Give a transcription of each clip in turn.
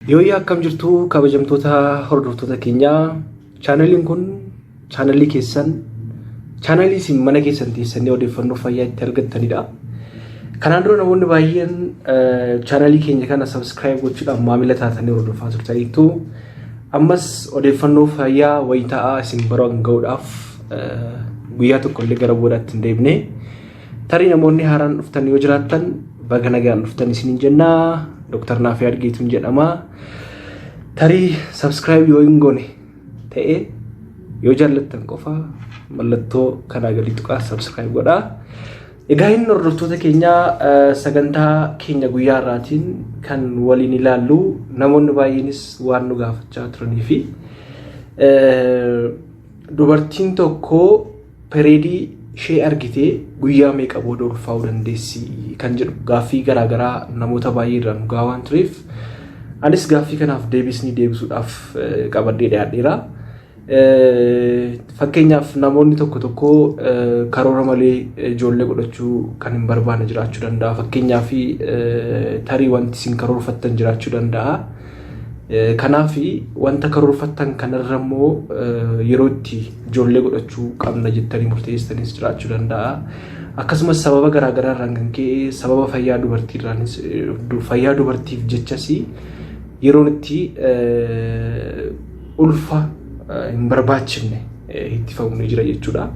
Yooyyaa, akkam jirtu kabajamtoota hordoftoota keenyaa? Chaanaliin kun chaanalii keessan, chaanalii isin mana keessan teessanii odeeffannoo fayyaa itti argattanidha. Kanaan dura namoonni baay'een chaanalii keenya kana subscribe gochuudhaan maamila taatanii hordofaa turtaniitu. Ammas odeeffannoo fayyaa wayitaa'aa isin biraan ga'uudhaaf guyyaa tokko illee gara boodaatti hin deebine. Tarii namoonni haaraan dhuftan yoo jiraattan, baga nagaan dhuftan isiniin jennaa. Dooktar Naafii Argeetuun jedhama. Tarii subscribe yoo hin goone ta'e, yoo jaallattan qofa mallattoo kanaa gadi tuqaa subscribe godhaa. Egaa inni hordoftoota keenyaa, sagantaa keenya guyyaa har'aatiin kan waliin ilaallu, namoonni baay'eenis waan nu gaafachaa turanii fi dubartiin tokko period ishee argitee guyyaa meeqa booda ulfaa'uu dandeessi kan jedhu gaaffii garaagaraa namoota baay'ee irraa nu gahaa waan tureef, anis gaaffii kanaaf deebisnii deebisuudhaaf qabadhee dhiyaadheera. Fakkeenyaaf, namoonni tokko tokko karoora malee ijoollee godhachuu kan hin barbaanne jiraachuu danda'a. Fakkeenyaaf, tarii wanti isin karoorfattan jiraachuu danda'a. Kanaaf wanta karoorfattan kanarra immoo yeroo itti ijoollee godhachuu qabna jettanii murteessitanis jiraachuu danda'a. Akkasumas sababa garaagaraa irraan kan ka'e, sababa fayyaa dubartiirraanis, fayyaa dubartiif jechas yeroon itti ulfa hin barbaachifne ittifamu ni jira jechuudha.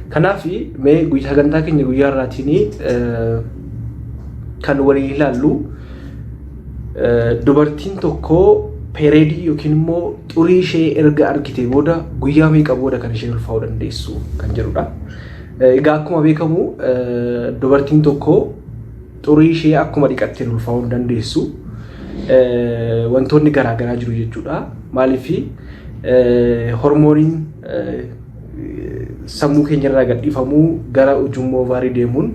Kanaaf mee sagantaa keenya guyyaa har'aatiin kan waliin ilaallu, dubartiin tokko period yookiin immoo xurii ishee erga argite booda guyyaa meeqa booda kan isheen ulfaa'uu dandeessu kan jedhudha. Egaa akkuma beekamu dubartiin tokko xurii ishee akkuma dhiqatteen ulfaa'uu hin dandeessu. Wantoonni garaagaraa jiru jechuudha. Maaliif, hormooniin sammuu keenyarraa gadhiifamuu gara ujummoo ovary deemuun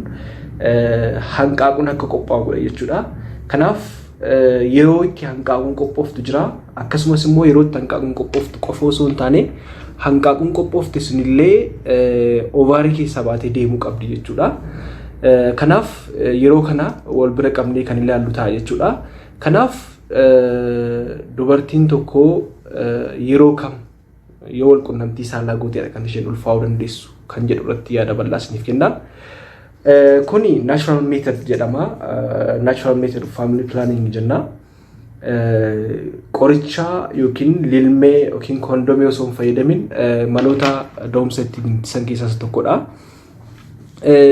hanqaaquun akka qophaa'u godha jechuudha. Kanaaf yeroo itti hanqaaquun qophooftu jira. Akkasumas immoo yeroo itti hanqaaquun qophooftu qofa osoo hin taane, hanqaaquun qophoofte sunillee ovary keessaa baatee deemuu qabdi jechuudha. Kanaaf yeroo kana wal bira qabnee kan ilaallu ta'a jechuudha. Kanaaf dubartiin tokko yeroo kam yoo wal qunnamtii saalaa gooteedha kan isheen ulfaa'uu dandeessu kan jedhu irratti yaada bal'aa isiniif kenna. Kuni natural method jedhama. Natural method of family planning jenna. Qoricha yookiin lilmee yookiin kondomii osoo hin fayyadamin maloota da'umsa ittiin ittisan keessaa isa tokkodha.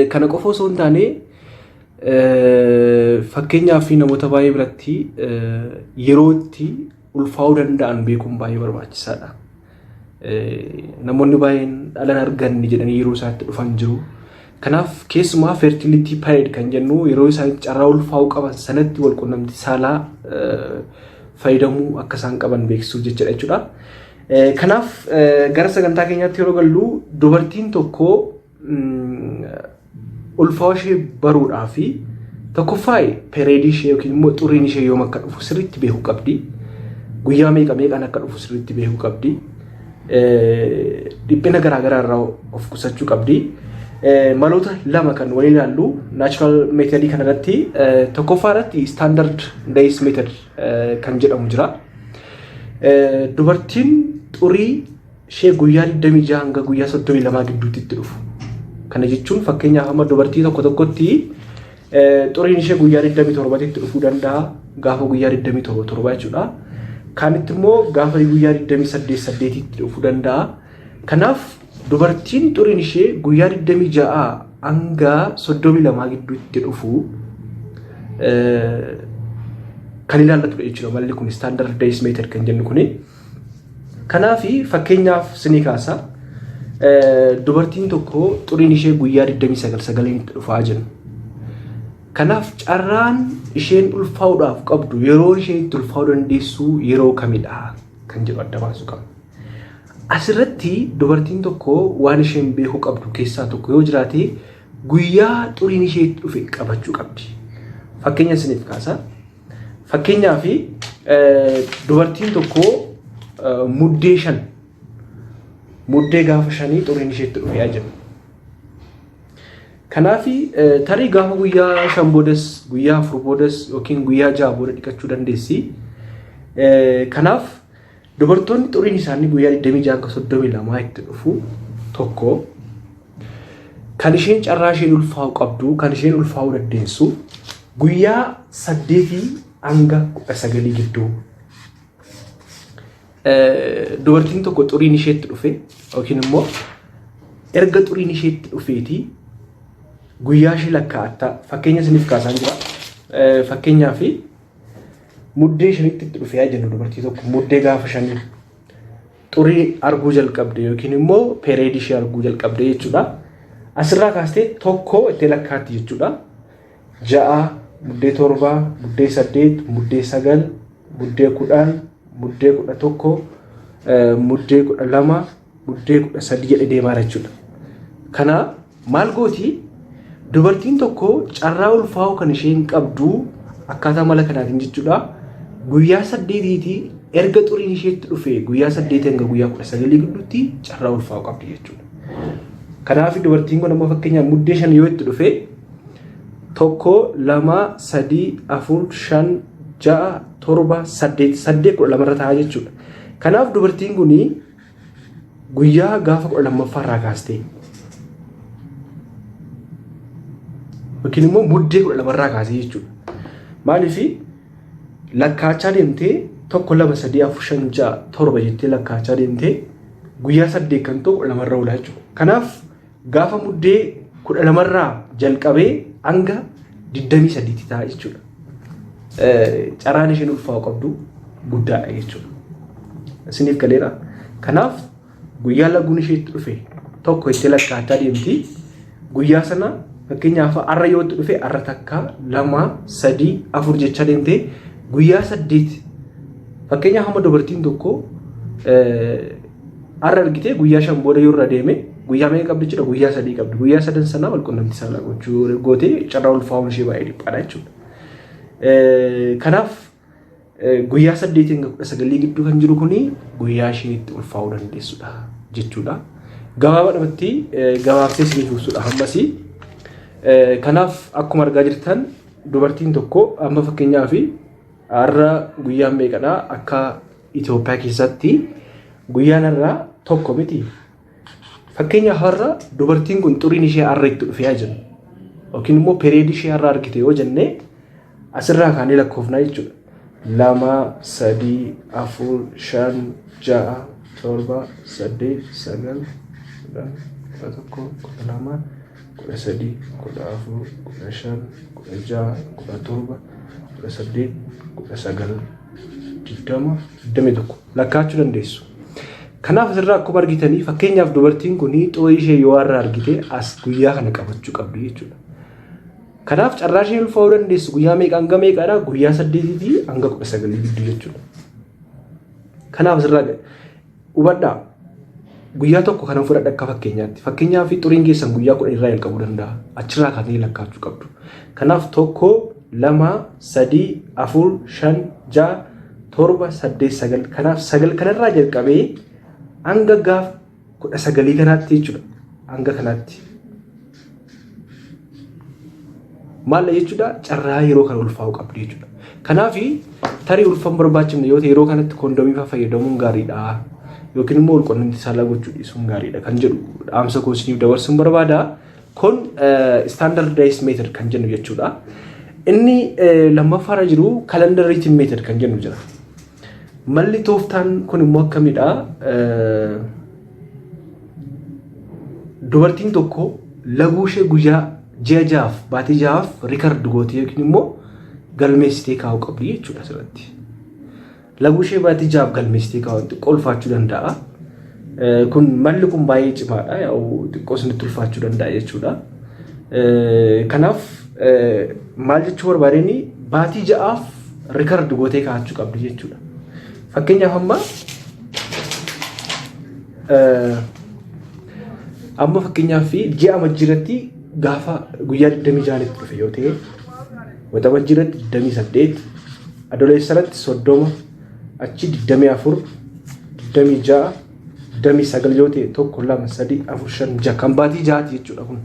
Kana qofa osoo hin taane, fakkeenyaaf namoota baay'ee biratti yeroo itti ulfaa'uu danda'an beekuun baay'ee barbaachisaadha. Namoonni baay'een dhala arganne jedhanii yeroo isaatti dhufan jiru. Kanaaf keessumaa fertility period kan jennu, yeroo isaan carraa ulfaa'uu qaban sanatti wal qunnamtii saalaa fayyadamuu akka isaan qaban beeksisuuf jechuudha jechuudha. Kanaaf gara sagantaa keenyaatti yeroo gallu, dubartiin tokko ulfaa'uu ishee baruudhaa fi tokkoffaa period ishee yookiin immoo xuriin ishee yoom akka dhufu sirriitti beekuu qabdi. Guyyaa meeqa meeqaan akka dhufu sirriitti beekuu qabdi. Dhiphina garaagaraa irraa of qusachuu qabdi. Maloota lama kan waliin ilaallu natural method kanarratti, tokkoffaa irratti standard days method kan jedhamu jira. Dubartiin xurii ishee guyyaa 26 hanga guyyaa 32 gidduutti itti dhufu. Kana jechuun fakkeenyaaf amma dubartii tokko tokkotti xuriin ishee guyyaa 27 tti dhufuu danda'a. Gaafa guyyaa 27 torba jechuudha. Kaanitti immoo gaafa guyyaa 28 8tti dhufuu danda'a. Kanaaf dubartiin xuriin ishee guyyaa 26 hanga 32 gidduutti dhufu kan ilaallatudha jechuudha. Malli kun standard days method kan jennu kuni. Kanaaf fakkeenyaaf sinii kaasa, dubartiin tokko xuriin ishee guyyaa 29 sagaliin itti dhufaa jennu. Kanaaf carraan isheen ulfaa'uudhaaf qabdu, yeroo isheen itti ulfaa'uu dandeessu yeroo kamidha kan jedhu adda baasuu qabna. Asirratti dubartiin tokko waan isheen beekuu qabdu keessaa tokko yoo jiraate, guyyaa xuriin ishee itti dhufe qabachuu qabdi. Fakkeenya isiniif kaasa. Fakkeenyaaf, dubartiin tokko Muddee 5, Muddee gaafa 5 xuriin ishee itti dhufe jennu. Kanaaf tarii gaafa guyyaa 5 boodas, guyyaa 4 boodas yookiin guyyaa 6 booda dhiqachuu dandeessi. Kanaaf dubartoonni xuriin isaanii guyyaa 26 hanga 32 itti dhufu tokko kan isheen carraa isheen ulfaa'u qabdu, kan isheen ulfaa'uu dandeessu guyyaa 8 hanga 19 gidduu. Dubartiin tokko xuriin isheetti dhufe yookiin immoo erga xuriin isheetti dhufeetii guyyaa ishee lakkaa'atta. Fakkeenya isiniif kaasaan jira. Fakkeenyaaf muddee 5tti itti dhufee haa jennu, dubartii tokko muddee gaafa 5 xurii arguu jalqabde yookiin immoo period ishee arguu jalqabde jechuudha. Asirraa kaastee tokko itti lakkaatti jechuudha. 6, muddee 7, muddee 8, muddee 9, muddee 10, muddee 11, muddee 12, muddee 13 jedhee deemaa jechuudha. Kana maal gooti? Dubartiin tokko carraa ulfaa'uu kan isheen qabdu akkaataa mala kanaatiin jechuudha. Guyyaa 8tiitii erga xuriin isheetti dhufe guyyaa 8 hanga guyyaa 19 gidduutti carraa ulfaa'uu qabdi jechuudha. Kanaaf dubartiin kun amma fakkeenyaaf muddee 5 yoo itti dhufe, 1, 2, 3, 4, 5, 6, 7, 8, 8 12 irra ta'a jechuudha. Kanaaf dubartiin kun guyyaa gaafa 12ffaa irraa kaastee yookiin immoo muddee 12 irraa kaasee jechuudha. Maaliif lakkaachaa deemtee 1, 2, 3, 4, 5, 6, 7 jettee lakkaachaa deemtee guyyaa 8 kan ta'u 12 irra oolaa jechuudha. Kanaaf gaafa muddee 12 irraa jalqabee hanga 23 ta'a jechuudha. Carraan isheen ulfaa'u qabdu guddaadha jechuudha. Isiniif galeera. Kanaaf guyyaa laguun isheetti dhufe tokko itti lakkaachaa deemti. Guyyaa sana fakkeenyaaf har'a yoo itti dhufe, har'a takka, lama, sadii, afur jechaa deemtee guyyaa 8, fakkeenyaaf hamma dubartiin tokko har'a argitee guyyaa 5 booda yoo irra deeme guyyaa meeqa qabdi jechuudha? Guyyaa 3 qabdi. Guyyaa sadan sanaa wal qunnamtii saalaa gochuu gootee carraa ulfaa'uun ishee baay'ee dhiphaadha jechuudha. Kanaaf guyyaa 8 hanga 19 gidduu kan jiru kuni guyyaa isheen itti ulfaa'uu dandeessudha jechuudha. Gabaabaadhumatti gabaabsee isiniif ibsudha hammasii. Kanaaf akkuma argaa jirtan dubartiin tokko amma fakkeenyaaf har'a guyyaan meeqadha? Akka Itoophiyaa keessatti guyyaan har'aa 1 miti. Fakkeenyaaf har'a dubartiin kun xuriin ishee har'a itti dhufee jennu yookiin immoo period ishee har'a argite yoo jenne, asirraa kaanee lakkoofnaa jechuudha. 2, 3, 4, 5, 6, 7, 8, 9, 10, 11, 12, 13, 14, 15, 16, 17, 18, 19, 20, 21 lakkaa'achuu dandeessu. Kanaaf asirraa akkuma argitanii fakkeenyaaf dubartiin kun xurii ishee yoo har'a argite as guyyaa kana qabachuu qabdi jechuudha. Kanaaf carraa isheen ulfaa'uu dandeessu guyyaa meeqa hanga meeqaadha? Guyyaa 8tii hanga 19 gidduu jechuudha. Kanaaf asirraa hubadhaa, guyyaa tokko kanan fudhadha akka fakkeenyaatti. Fakkeenyaaf xuriin keessan guyyaa 10 irraa jalqabuu danda'a. Achirraa kaatanii lakkaa'achuu qabdu. Kanaaf 1, 2, 3, 4, 5, 6, 7, 8, 9. Kanaaf 9 kanarraa jalqabee hanga gaaf 19 kanaatti jechuudha. Hanga kanaatti. Maal jechuudha? Carraa yeroo kana ulfaa'uu qabdu jechuudha. Kanaaf tarii ulfa hin barbaachifne yoo ta'e yeroo kanatti kondomii fa'aa fayyadamuun gaariidha. Yookiin immoo walqunnamtii saalaa gochuu dhiisuun gaariidha kan jedhu dhaamsa koo isiniif dabarsuun barbaada. Kun standardized method kan jennu jechuudha. Inni lammaffaarra jiru calendar rhythm method kan jennu jira. Malli tooftaan kun immoo akkamidha? Dubartiin tokko laguu ishee guyyaa ji'a 6f, baatii 6f record gootee yookiin immoo galmeessitee kaa'uu qabdi jechuudha asirratti. Laguu ishee baatii 6f galmeessitee kaa'uun xiqqoo ulfaachuu danda'a. Kun malli kun baay'ee cimaadha. Yaa'u xiqqoo isinitti ulfaachuu danda'a jechuudha. Kanaaf maal jechuu barbaadeen, baatii 6f record gootee kaa'achuu qabdi jechuudha. Fakkeenyaaf amma fakkeenyaaf ji'a Amajjii irratti gaafa guyyaa 26 tti dhufe yoo ta'e, Waxabajjii irratti 28, Adoolessa irratti 30, achi 24, 26, 29 yoo ta'e, 1, 2, 3, 4, 5, 6 kan baatii 6ti jechuudha kun.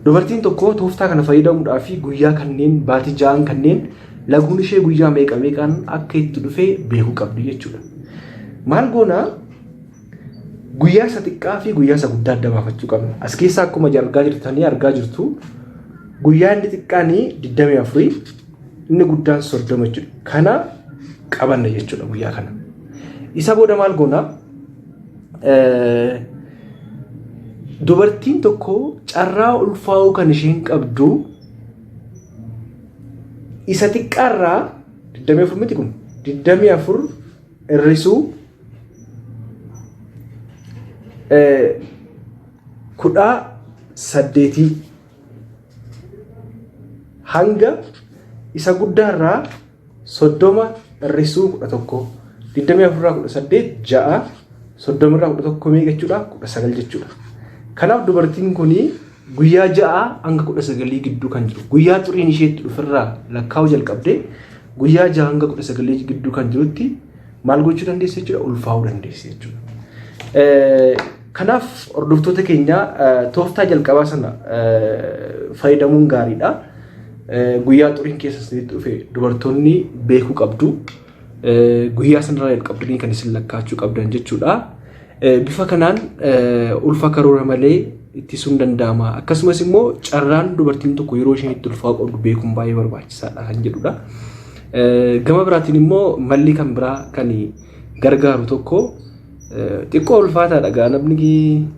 Dubartiin tokko tooftaa kana fayyadamuudhaaf guyyaa kanneen baatii 6n kanneen Laguun ishee guyyaa meeqa meeqaan akka itti dhufee beekuu qabdi jechuudha. Maal goonaa? Guyyaa isa xiqqaa fi guyyaa isa guddaa adda baafachuu qabna. As keessaa akkuma argaa jirtanii argaa jirtu, guyyaa inni xiqqaan 24, inni guddaan 30 jechuudha. Kana qabanna jechuudha guyyaa kana. Isa booda maal goonaa? Dubartiin tokko carraa ulfaa'uu kan isheen qabdu isa xiqqaarraa 24 miti, kun 24 hir'isuu 18 hanga isa guddaarraa 30 hir'isuu 11. 24rraa 18 ja'a, 30rraa 11 meeqa jechuudha? 19 jechuudha. Kanaaf dubartiin kun guyyaa 6 hanga 19 gidduu kan jiru, guyyaa xuriin isheetti dhuferraa lakkaa'uu jalqabdee, guyyaa 6 hanga 19 gidduu kan jirutti maal gochuu dandeessi jechuudha? Ulfaa'uu dandeessi jechuudha. Kanaaf hordoftoota keenya, tooftaa jalqabaa sana fayyadamuun gaariidha. Guyyaa xuriin keessa isinitti dhufe dubartoonni beekuu qabdu. Guyyaa sanarraa jalqabdanii kan isin lakkaa'achuu qabdan jechuudha. Bifa kanaan ulfa karoora malee ittisuun danda'ama. Akkasumas immoo carraan dubartiin tokko yeroo isheen itti ulfaa'uu qabdu beekuun baay'ee barbaachisaadha kan jedhudha. Gama biraatiin immoo malli kan biraa kan gargaaru tokko xiqqoo ulfaataadha gaa, namni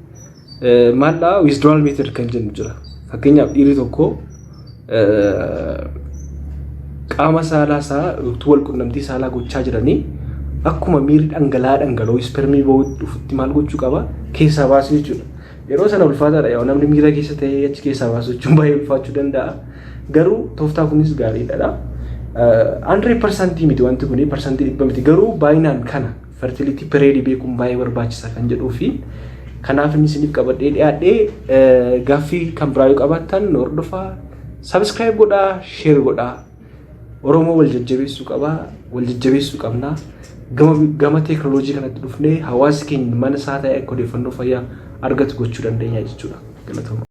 maallaa withdrawal method kan jennu jira. Fakkeenyaaf, dhiirri tokko qaama saalaa isaa utuu wal qunnamtii saalaa gochaa jiranii akkuma miirri dhangala'aa dhangala'oo ispermii ba'uu dhufutti maal gochuu qaba? Keessaa baasuu jechuudha. Yeroo sana ulfaataadha, yoo namni miira keessa ta'ee achi keessaa baasuu jechuun baay'ee ulfaachuu danda'a. Garuu tooftaa kunis gaariidha. 100% miti wanti kuni, 100% miti, garuu baay'inaan kana fertility period beekuun baay'ee barbaachisaa kan jedhuu fi kanaaf inni isiniif qabadhee dhiyaadhee. Gaaffii kan biraa yoo qabaattan hordofaa, subscribe godhaa, share godhaa. Oromoo wal jajjabeessuu qabaa, wal jajjabeessuu qabnaa. Gama teekinooloojii kanatti dhufnee hawaasi keenya mana isaa ta'e akka odeeffannoo fayyaa argatu gochuu dandeenya jechuudha. Galatooma.